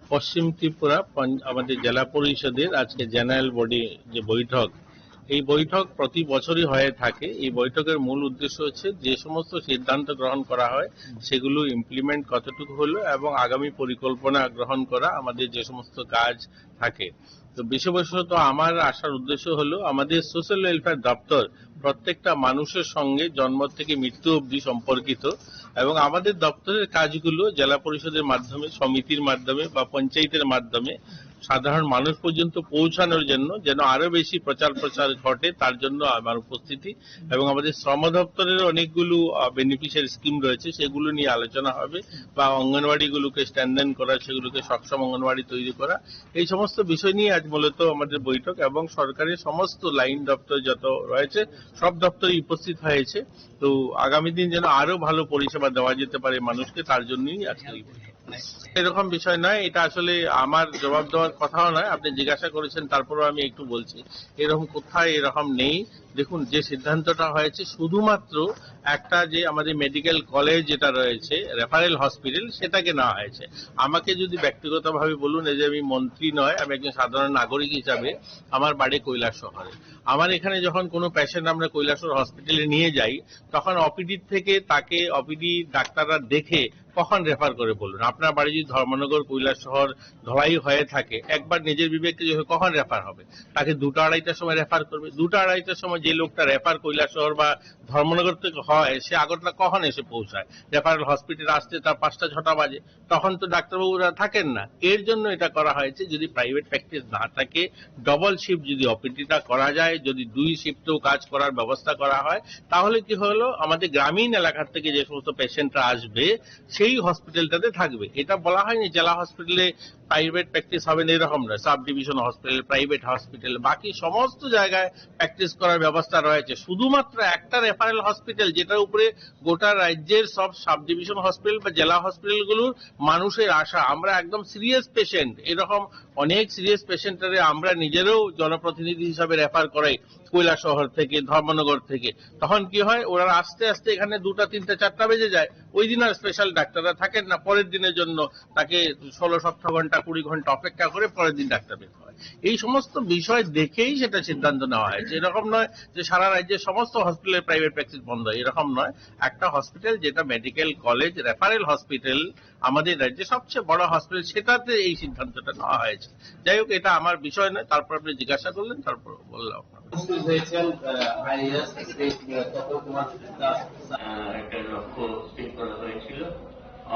পশ্চিম ত্রিপুরা পঞ্চ-, আমাদের জেলা পরিষদের আজকে general body যে বৈঠক, এই বৈঠক প্রতি বছরই হয়ে থাকে। এই বৈঠকের মূল উদ্দেশ্য হচ্ছে যে সমস্ত সিদ্ধান্ত গ্রহণ করা হয় সেগুলো ইমপ্লিমেন্ট কতটুকু হলো এবং আগামী পরিকল্পনা গ্রহণ করা আমাদের যে সমস্ত কাজ থাকে। তো বিষয়বস্তু তো আমার আসার উদ্দেশ্য হলো আমাদের সোশ্যাল ওয়েলফেয়ার দপ্তর প্রত্যেকটা মানুষের সঙ্গে জন্ম থেকে মৃত্যু অবধি সম্পর্কিত এবং আমাদের দপ্তরের কাজগুলো জেলা পরিষদের মাধ্যমে, সমিতির মাধ্যমে বা পঞ্চায়েতের মাধ্যমে সাধারণ মানুষ পর্যন্ত পৌঁছানোর জন্য, যেন আরো বেশি প্রচার প্রসার ঘটে, তার জন্য আমার উপস্থিতি। এবং আমাদের শ্রম দপ্তরের অনেকগুলো, আহ, বেনিফিশিয়ারি স্কিম রয়েছে, সেগুলো নিয়ে আলোচনা হবে, বা অঙ্গনওয়াড়িগুলোকে স্ট্রেংথেন করা, সেগুলোকে সক্ষম অঙ্গনওয়াড়ি তৈরি করা, এই সমস্ত বিষয় নিয়ে আজ মূলত আমাদের বৈঠক। এবং সরকারের সমস্ত লাইন দপ্তর যত রয়েছে, সব দপ্তরই উপস্থিত হয়েছে। তো আগামী দিন যেন আরো ভালো পরিষেবা দেওয়া যেতে পারে মানুষকে, তার জন্যই আজকে এই বৈঠক। এরকম বিষয় নয়, এটা আসলে আমার জবাব দেওয়ার কথাও নয়। আপনি জিজ্ঞাসা করেছেন, তারপরেও আমি একটু বলছি, এরকম কোথায় এরকম নেই। দেখুন, যে সিদ্ধান্তটা হয়েছে শুধুমাত্র একটা, যে আমাদের মেডিকেল কলেজ যেটা রয়েছে, রেফারেল হসপিটাল, সেটাকে নেওয়া হয়েছে। আমাকে যদি ব্যক্তিগতভাবে বলুন, এই যে আমি মন্ত্রী নয়, আমি একজন সাধারণ নাগরিক হিসাবে, আমার বাড়ি কৈলাসহরে। আমার এখানে যখন কোনো পেশেন্ট আমরা কৈলাসহর হসপিটালে নিয়ে যাই, তখন ওপিডি থেকে তাকে, ওপিডি ডাক্তাররা দেখে কখন রেফার করে বলুন। আপনার বাড়ি যদি ধর্মনগর, কৈলাসহর, ধলাই হয়ে থাকে, একবার নিজের বিবেককে জিজ্ঞেস করুন, কখন রেফার হবে? তাকে দুটো আড়াইটার সময় রেফার করবে। দুটো আড়াইটার সময় যে লোকটা রেফার কৈলাসহর বা ধর্মনগর থেকে হয়, সে আগরতলা কখন এসে পৌঁছায়? রেফারেল হসপিটাল আসতে তার পাঁচটা ছটা বাজে, তখন তো ডাক্তারবাবুরা থাকেন না। এর জন্য এটা করা হয়েছে, যদি প্রাইভেট প্র্যাকটিস না থাকে, ডবল শিফট যদি ওপিডিটা করা যায়, যদি দুই শিফটেও কাজ করার ব্যবস্থা করা হয়, তাহলে কি হলো, আমাদের গ্রামীণ এলাকা থেকে যে সমস্ত পেশেন্টরা আসবে, সেই হসপিটালটাতে থাকবে। এটা বলা হয়নি জেলা হসপিটালে প্রাইভেট প্র্যাকটিস হবে না, এরকম নয়। Sub division hospital, private hospital, বাকি সমস্ত জায়গায় প্র্যাকটিস করার ব্যবস্থা রয়েছে। শুধুমাত্র একটা রেফারেল হসপিটাল, যেটার উপরে গোটা রাজ্যের সব সাব ডিভিশন হসপিটাল বা জেলা হসপিটালগুলোর মানুষের আশা, আমরা একদম সিরিয়াস পেশেন্ট, এরকম অনেক সিরিয়াস পেশেন্টরে আমরা নিজেরাও জনপ্রতিনিধি হিসাবে রেফার করাই কৈলাসহর থেকে, ধর্মনগর থেকে। তখন কি হয়, ওরা আস্তে আস্তে এখানে দুটা, তিনটা, চারটা বেজে যায়, ওই দিন আর স্পেশাল ডাক্তাররা থাকেন না, পরের দিনের জন্য তাকে ষোলো সতেরো ঘন্টা, কুড়ি ঘন্টা অপেক্ষা করে পরের দিন ডাক্তার পেতে হয়। এই সমস্ত বিষয় দেখেই সেটা সিদ্ধান্ত নেওয়া হয়েছে। এরকম নয় যে সারা রাজ্যের সমস্ত হসপিটালের প্রাইভেট প্র্যাকটিস বন্ধ হয়, এরকম নয়। একটা হসপিটাল যেটা মেডিকেল কলেজ, রেফারেল হসপিটাল, আমাদের রাজ্যে সবচেয়ে বড় হসপিটাল, সেটাতে এই সিদ্ধান্তটা নেওয়া হয়েছে। যাই হোক, এটা আমার বিষয় নয়, তারপর আপনি জিজ্ঞাসা করলেন, তারপর বললাম আপনাকে। উপস্থিত হয়েছেন, আহ, আইএএস শ্রী তপন কুমার দাস। আহ, একটা লক্ষ্য স্থির করা হয়েছিল।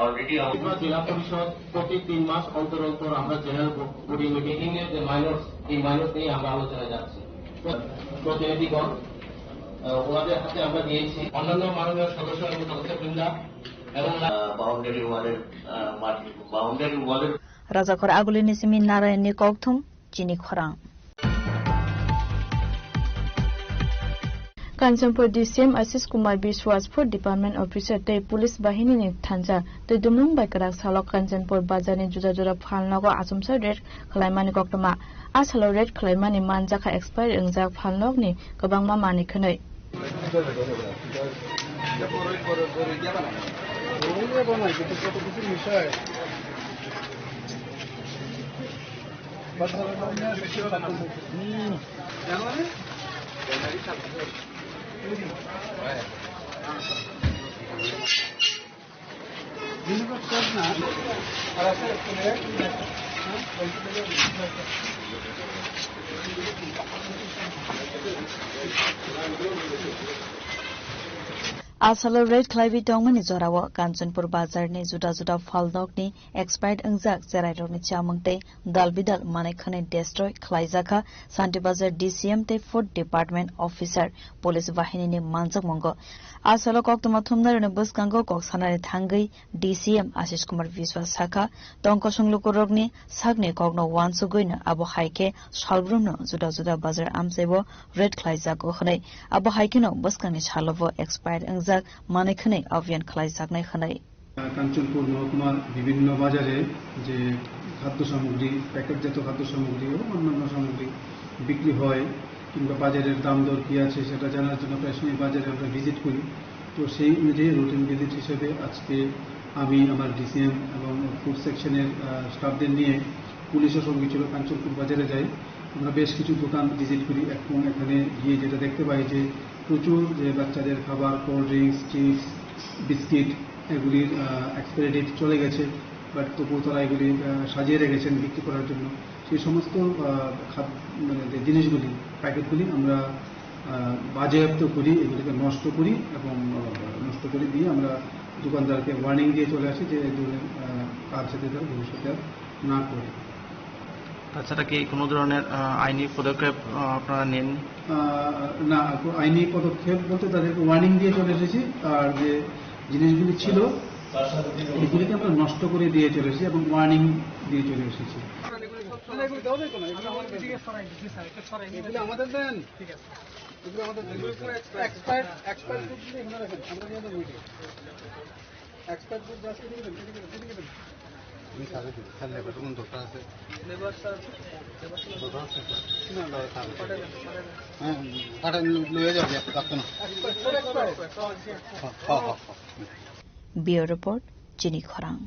Already আমরা জেলা পরিষদ প্রতি তিন মাস অন্তর অন্তর আমরা জেনারেল বডি মিটিং এ যে মাইনর, এই মাইনর নিয়ে আমরা আলোচনায় যাচ্ছি। প্রতিনিধিগণ, আহ, ওনাদের হাতে আমরা দিয়েছি। অন্যান্য মাননীয় সদস্য এবং সদস্যবৃন্দা এবং, আহ, বাউন্ডারি ওয়ালের, আহ, মাটি, বাউন্ডারি ওয়ালের রাজাঘর Agulini simi Narayanni kokthum chini khorang. Kanchanpur D C M Ashish Kumar Biswas, Food Department Officer tei Police Bahini ni thansa tei dumlung bai kwrak salo Kanchanpur bazar ni juda juda phalnogo achomsa raid khwlaimani koktwma. A salo raid khwlaimani manjakha expire wngjak phalnokni kwbangma manwi khwnwi. A salo raid khlaiwi tongmani jorao Kanchanpur bazarni juda juda phalnokni expired wngjak cherairokni chamung tei dal bidal manwi khwnwi destroy khlaijakha Santi Bazar D C M tei Food Department Officer Police Bahinini manjakmungo. A salo koktwma thumnairokni bwskango kok sanani thangwi D C M Ashish Kumar Biswas sakha, tong kosong lukurokni sakni kokno uansugwino abo hai khe salbrumno juda juda bazar amchaibo raid khlaijago hwnwi. Abo hai kheno bwskangni salobo expire wngjak manwi khwnwi abhiyan khlaijaknai hwnwi. Kanchanpur মহকুমার বিভিন্ন বাজারে যে খাদ্য সামগ্রী, প্যাকেটজাত খাদ্য সামগ্রী এবং অন্যান্য সামগ্রী বিক্রি হয় কিংবা বাজারের দাম দর কী আছে সেটা জানার জন্য প্রায় সময় বাজারে আমরা ভিজিট করি। তো সেই অনুযায়ী রুটিন ভিজিট হিসেবে আজকে আমি আমার ডিসিএম এবং ফুড সেকশনের, আহ, স্টাফদের নিয়ে পুলিশও সঙ্গে ছিল, কাঞ্চনপুর বাজারে যাই। আমরা বেশ কিছু দোকান ভিজিট করি এবং এখানে গিয়ে যেটা দেখতে পাই যে প্রচুর যে বাচ্চাদের খাবার, কোল্ড ড্রিঙ্কস, চিপস, বিস্কিট, এগুলির, আহ, এক্সপায়ারি ডেট চলে গেছে, বাট তবুও তারা এগুলি, আহ, সাজিয়ে রেখেছেন বিক্রি করার জন্য। সেই সমস্ত, আহ, খাদ-, মানে যে জিনিসগুলি, প্যাকেটগুলি আমরা, আহ, বাজেয়াপ্ত করি, এগুলিকে নষ্ট করি এবং, আহ, নষ্ট করে দিয়ে আমরা দোকানদারকে ওয়ার্নিং দিয়ে চলে আসি যে এই ধরনের, আহ, কাজ যাতে তারা ভবিষ্যতে আর না করে। তাছাড়া কি কোনো ধরনের, আহ, আইনি পদক্ষেপ, আহ, আপনারা নেননি? আহ, না, এখন আইনি পদক্ষেপ বলতে তাদেরকে ওয়ার্নিং দিয়ে চলে এসেছি। আর যে জিনিসগুলি ছিল, এগুলিকে আমরা নষ্ট করে দিয়ে চলে এসেছি এবং ওয়ার্নিং দিয়ে চলে এসেছি। এগুলো আমাদের দেন। ঠিক আছে। এগুলো আমাদের দেন। এগুলো পুরো এক্সপায়ার। এক্সপায়ার, এক্সপায়ার গুডস গুলো এখানে রাখেন। আমরা নিয়ে যাবো ওইটা। এক্সপায়ার গুডস আছে, এদিকে দেন, এদিকে দেন, এদিকে দেন। আমি স্যারের দিকে। স্যার, লেবার কোন দরকার আছে? Labour sir, labour sir. দরকার আছে, স্যার? না, না, স্যার। পাঠাবেন, পাঠাবেন। হ্যাঁ, পাঠান, লইয়া যাও, যাও, যাও না। এক্সপায়ার, পুরো এক্সপায়ার। হ্যাঁ, হ্যাঁ, হ্যাঁ, হ্যাঁ। Bureau Report, Chini Khorang.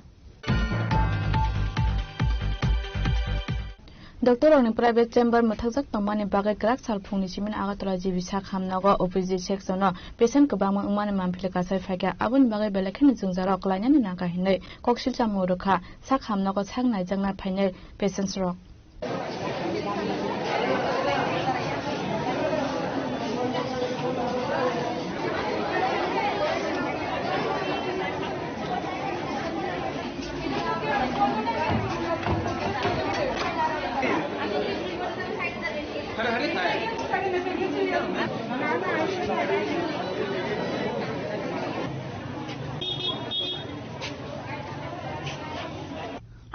Doctor rokni private chamber mwthakjak tongmani bagwi kwrak sal phungni simi Agartala G B sak hamnogo O P D section o patient kwbangma wngmani manphili kasai phaikha, aboni bagwi belai kheno jwngjarok klainani nangkha hinwi koksil chamung rwkha sak hamnogo sak naijakna phainai patients rok.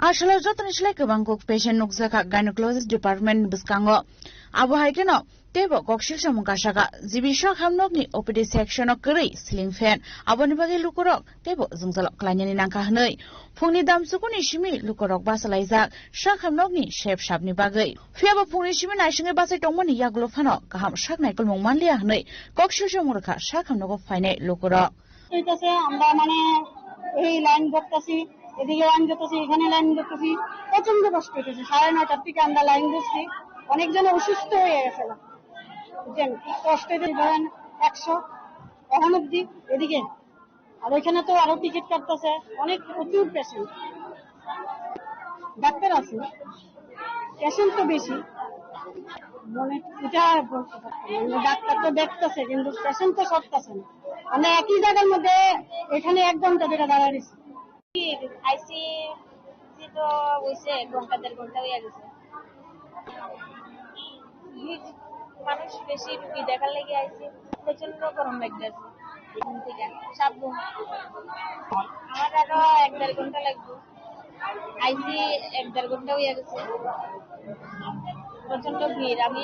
Aswk jotoni slai kwbang kok patient nukjakha gynecologist department ni bwskango. Abo hai kheno teibo koksil samung kasakha, G B sak hamnokni O P D section o kwrwi ceiling fan, aboni bagwi lukurok teibo jwngjalo klainani nangkha hwnwi. Phungni damsukuni simi lukurok bachalaijak sak hamnokni sep sapni bagwi. Phiyaba phungni simi naisingwi bachai tongmani yagulo phano kaham sak naikolmung manliya hwnwi koksil samung rwkha sak hamnogo phainai lukurok. হইতেছে, আমরা মানে এই লাইন ধরতেছি, এদিকে লাইন ধরতেছি, এখানে লাইন ধরতেছি, প্রচন্ড কষ্ট হইতেছে। সাড়ে নয়টার থেকে আমরা লাইন ধরছি, অনেকজন অসুস্থ হয়ে গেছে, বুঝছেন? কষ্ট হইতেছে, ধরেন একশো এখন অব্দি এদিকে, আর ওইখানে তো আরো টিকিট কাটতেছে, অনেক প্রচুর পেশেন্ট। ডাক্তার আছে, পেশেন্ট তো বেশি, মানে এটা বলতে পারতাম না। মানে ডাক্তার তো দেখতেছে, কিন্তু পেশেন্ট তো সরতেছে না। আমরা একই জায়গার মধ্যে এখানে এক ঘন্টা ধরে দাঁড়ায় রয়েছি। আইসি তো হইছে এক ঘন্টা, দেড় ঘন্টা হয়ে গেছে। ভিড়, মানুষ বেশি, রুগী দেখার লাগি আইছে, প্রচন্ড গরম লাগতেছে। ঘুম থেকে সাত ঘুম। আমার আরো এক দেড় ঘন্টা লাগবে। আইছি এক দেড় ঘন্টা হয়ে গেছে, প্রচন্ড ভিড়। আমি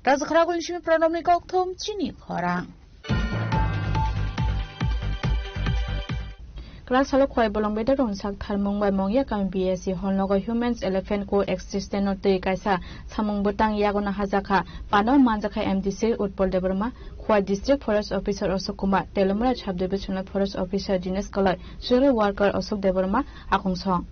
Rajakhara Gulsimi Pranobni kokthum chini khorang. Kwrak salo Khwai Bolong Bedero sak tharmung bai Mongya kami B S C hall nogo Humans Elephant Coexistence no twi kaisa samung bwtang yago no hajakha. Pano manjakha M D C Utpal Debbarma, Khwai District Forest Officer Ashok Kumar, Telamura Sub Divisional Forest Officer Dinesh Kalai, Social Worker Ashok Debbarma, Akung Song.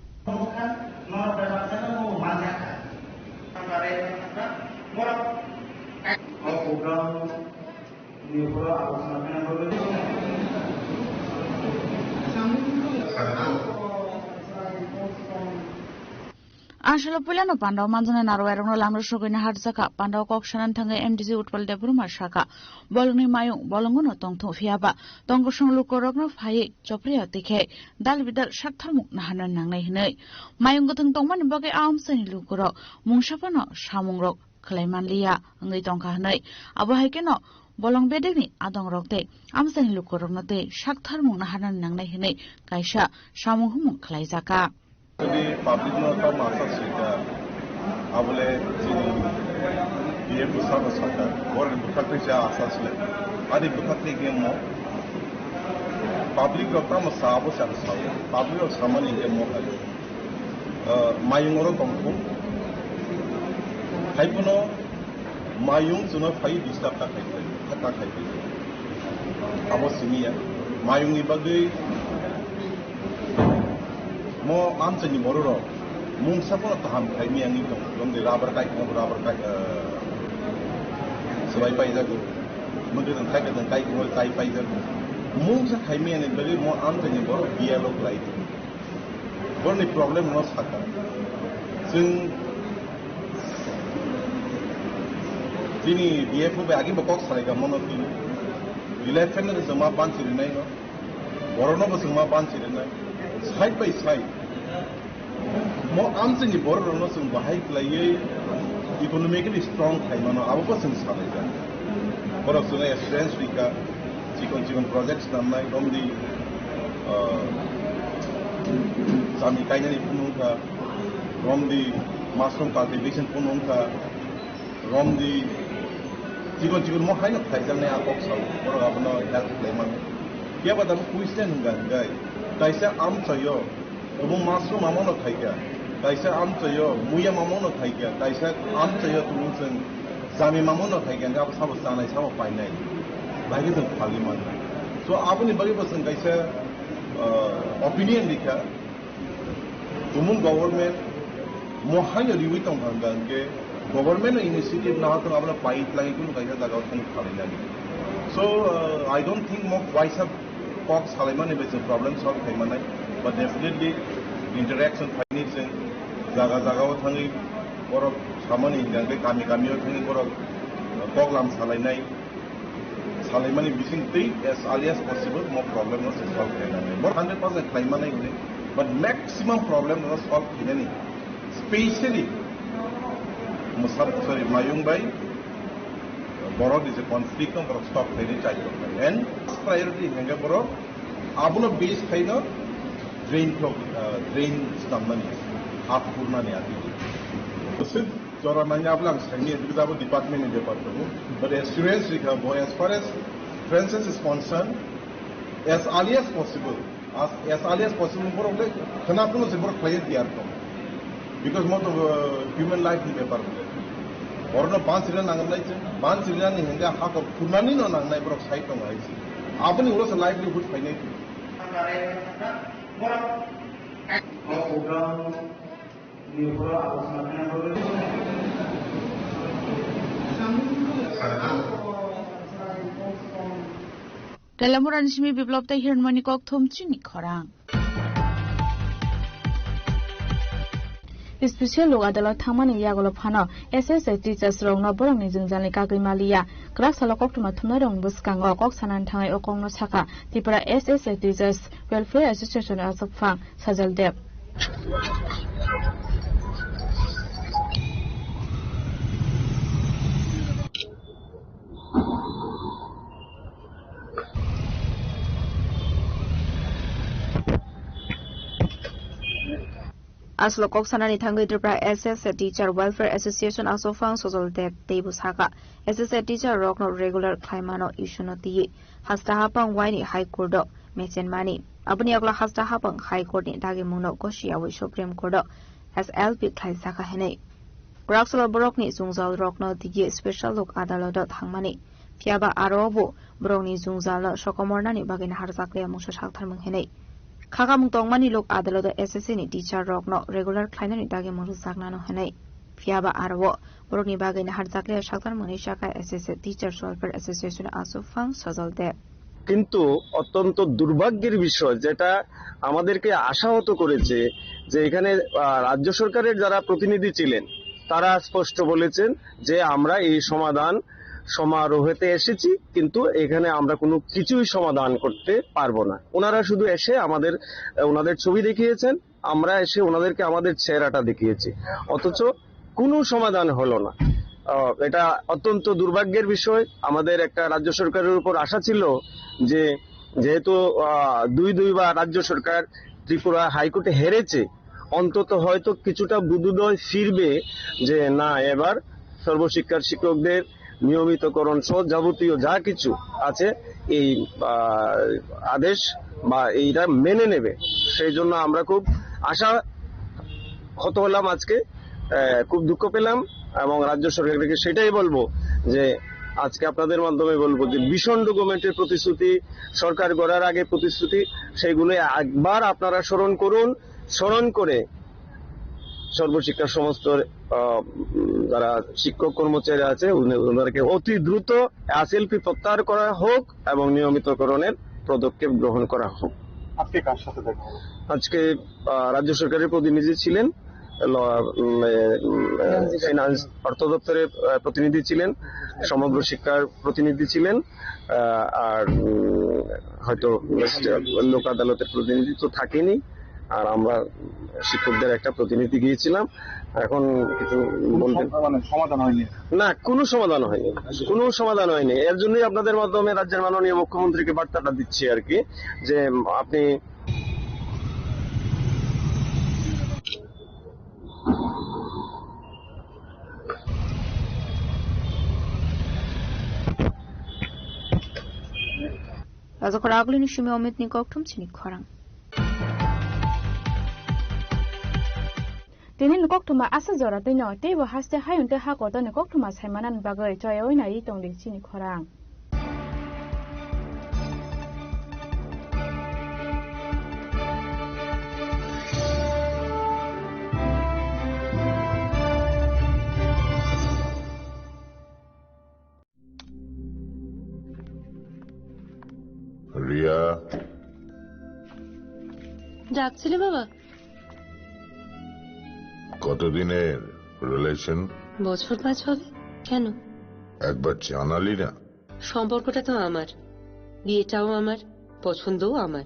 Aswk puilano Pandao manjaknai narwknairokno lamrok sogwino harjakha. Pandao kok sanani thangwi M D C Utpal Debbarma sakha, bolongni mayung bolongono tongthok, phiyaba tongkosong lukurokno phaiwi choprio twi khe dal bidal saktharmung naharna nangnai hwnwi. Mayung kwthwng tongmani bagwi a amchaini lukurok mungsa phano samungrok khlai manliya wngwi tongkha hwnwi. Abo hai kheno bolong bedekni adongrok tei amchaini lukurokno tei saktharmung naharna nangnai hwnwi kaisa samung humung khlaijakha. Jodi public no tamo asa sika, abole chini B M bwsano saka, borokni bwkhak tei cha asa sile. Ani bwkhak tei khe mo public rok tamo sa abo sa sa. Public rok samani khe mo hai. Ah, mayung oro tongkhu. Hai phano mayung chwngno phai disturb ta khai phai, ta khai phai. Abo simi ya. Mayungni bagwi mo amchaini bororok mungsa phano kaham khaimani wngwi tong. Jomde rubber kai, rubber kai, ah, swbai paijago. Mwdwtwng kai, kai, kai, kai paijago. Mungsa khaimani bagwi mo amchaini borok B L O khlai di. Borokni problem no saka. Chwng chini B F O bai agi bo kok salai ka mono tini. Election no chwng ma banchi rinai no. Borok no bo chwng ma banchi rinai. Side by side. Mo amchaini borok rokno chwng bahai khlaiwi economically strong khlai mano, abo bo chwng salai jak. Borok chwngno assurance rika, chikon chikon project swnamnai, romdi, ah, chami kainani phunukha, romdi mushroom cultivation phunukha, romdi chikon chikon mo haino khlaijaknai a kok sao, borok abono help khlai mano. Phiya ba tabuk question hwnka hwnkhe, kaisa amchaio Obo mushroom mamano khaikha, kaisa amchaio muya mamano khaikha, kaisa amchaio tumung chwng chami mamano khaikha, hwnkhe abo sabo chanai sabo painai, bahai khe chwng phalwi mannai. So aboni bagwi bo chwng kaisa, uh, opinion rikha, tumung government mo haino riwi tongkha hwnkha hwnkhe government no initiative naha thung abono pai tlangwi kunu kaisa jagao thangwi phalwi nani. So, uh, I don't think mo waisa kok salaimani bai chwng problem solve khai manai, but definitely interaction khaini chwng jaga jaga o thangwi borok samani hwnkha hwnkhe kami kami o thangwi borok kok lam salainai, salaimani bising twi as early as possible mo problem no chwng solve khai manai. Borok hundred percent khlai manai hwnwi, but maximum problem no solve khainani specially Musab, sorry, Mayung bai borok ni je conflict no borok stop khainai chai tong kha. And first priority hwnkhe borok abono base khaino drain block, uh, drain swnamnani, hap kurnani ati. Sir, jora nangya abla ang saini, because abo department ni bepar tongo. But assurance rikha bo, as far as Francis is concerned, as early as possible, as, as early as possible borok le khna phano se borok khlai ya tiyar tong. Because mo to, uh, human life ni bepar bole. Borok no ban sirina nangnai se, ban sirina ni hwnkhe ha kok khunani no nangnai borok sai tong hai se. Aboni ulo se livelihood phainai. Telamurani simi Biplop tei Hirmoni kokthum chini khorang. Special lok adalot thangmani yagulo phano S S A teachers rokno borokni jwngjalni kagwi maliya. Kwrak salo koktwma thumnairokni bwskango kok sanani thangwi o kokno sakha Tripura S S A Teachers Welfare Association Aswk Phang Sajal Deb. Aswk kok sanani thangwi Tripura S S A Teacher Welfare Association Aswk Phang Sajal Deb teibo sakha, S S A teacher rokno regular khlaimano issue no twiwi hasta hapang waini High Court o mechenmani. Aboni yagulo hasta hapang High Court ni dagimungno gosiyawi Supreme Court o S L P khlai sakha hinwi. Kwrak salo borokni jwngjal rokno twiwi special lok adaloto thangmani. Phiyaba aro bo borokni jwngjalno sokomornani bagwi naharjakliya mungsa saktharmung hinwi. Khakamung tongmani lok adaloto S S A ni teacher rokno regular khlainani dagimung rwjaknano hinwi. Phiyaba aro borokni bagwi naharjakliya saktharmungni sakha S S A Teachers Welfare Association Aswk Phang Sajal Deb. কিন্তু অত্যন্ত দুর্ভাগ্যের বিষয়, যেটা আমাদেরকে আশাহত করেছে, যে এখানে, আহ, রাজ্য সরকারের যারা প্রতিনিধি ছিলেন, তারা স্পষ্ট বলেছেন যে আমরা এই সমাধান সমারোহেতে এসেছি, কিন্তু এখানে আমরা কোনো কিছুই সমাধান করতে পারবো না। ওনারা শুধু এসে আমাদের, আহ, ওনাদের ছবি দেখিয়েছেন, আমরা এসে ওনাদেরকে আমাদের চেহারাটা দেখিয়েছি, অথচ কোনো সমাধান হলো না। আহ, এটা অত্যন্ত দুর্ভাগ্যের বিষয়। আমাদের একটা রাজ্য সরকারের উপর আশা ছিল যে যেহেতু, আহ, দুই দুইবার রাজ্য সরকার ত্রিপুরা হাইকোর্টে হেরেছে, অন্তত হয়তো কিছুটা বোধোদয় ফিরবে যে না, এবার সর্বশিক্ষার শিক্ষকদের নিয়মিতকরণ সহ যাবতীয় যা কিছু আছে এই, আহ, আদেশ বা এইটা মেনে নেবে। সেই জন্য আমরা খুব আশা হত হলাম আজকে, আহ, খুব দুঃখ পেলাম এবং রাজ্য সরকারকে সেটাই বলবো যে আজকে আপনাদের মাধ্যমে বলবো যে ভীষণ ডকুমেন্টের প্রতিশ্রুতি, সরকার গড়ার আগে প্রতিশ্রুতি, সেইগুলো একবার আপনারা স্মরণ করুন। স্মরণ করে সর্বশিক্ষার সমস্ত, আহ, উম, যারা শিক্ষক কর্মচারী আছে, উনি-, ওনাদেরকে অতি দ্রুত এসএলপি প্রত্যাহার করা হোক এবং নিয়মিতকরণের পদক্ষেপ গ্রহণ করা হোক। আজকে কার সাথে দেখা হলো? আজকে, আহ, রাজ্য সরকারের প্রতিনিধি ছিলেন, ল-, উম, এ, উম, এ, ফিনান্স, অর্থ দপ্তরের, আহ, প্রতিনিধি ছিলেন, সমগ্র শিক্ষার প্রতিনিধি ছিলেন, আহ, আর, উম, হয়তো লোক আদালতের প্রতিনিধি তো থাকেনি, আর আমরা শিক্ষকদের একটা প্রতিনিধি গিয়েছিলাম। এখন কিছু কোনো বলবেন? সম-, মানে সমাধান হয়নি? না, কোনো সমাধান হয়নি, কোনো সমাধান হয়নি। এর জন্যই আপনাদের মাধ্যমে রাজ্যের মাননীয় মুখ্যমন্ত্রীকে বার্তাটা দিচ্ছি আর কি, যে আপনি Rajakhor agulini simi Omit ni kokthum chini khorang. Tini ni kokthuma asa jora twi no teibo haste hayung tei ha kotor ni kokthuma saimanani bagwi choyawi nai tongdi chini khorang. Riya. ডাকছিলে বাবা? কতদিনের রিলেশন? বছর পাঁচ হবে। কেন? একবার জানালি না। সম্পর্কটা তো আমার, বিয়েটাও আমার, পছন্দও আমার।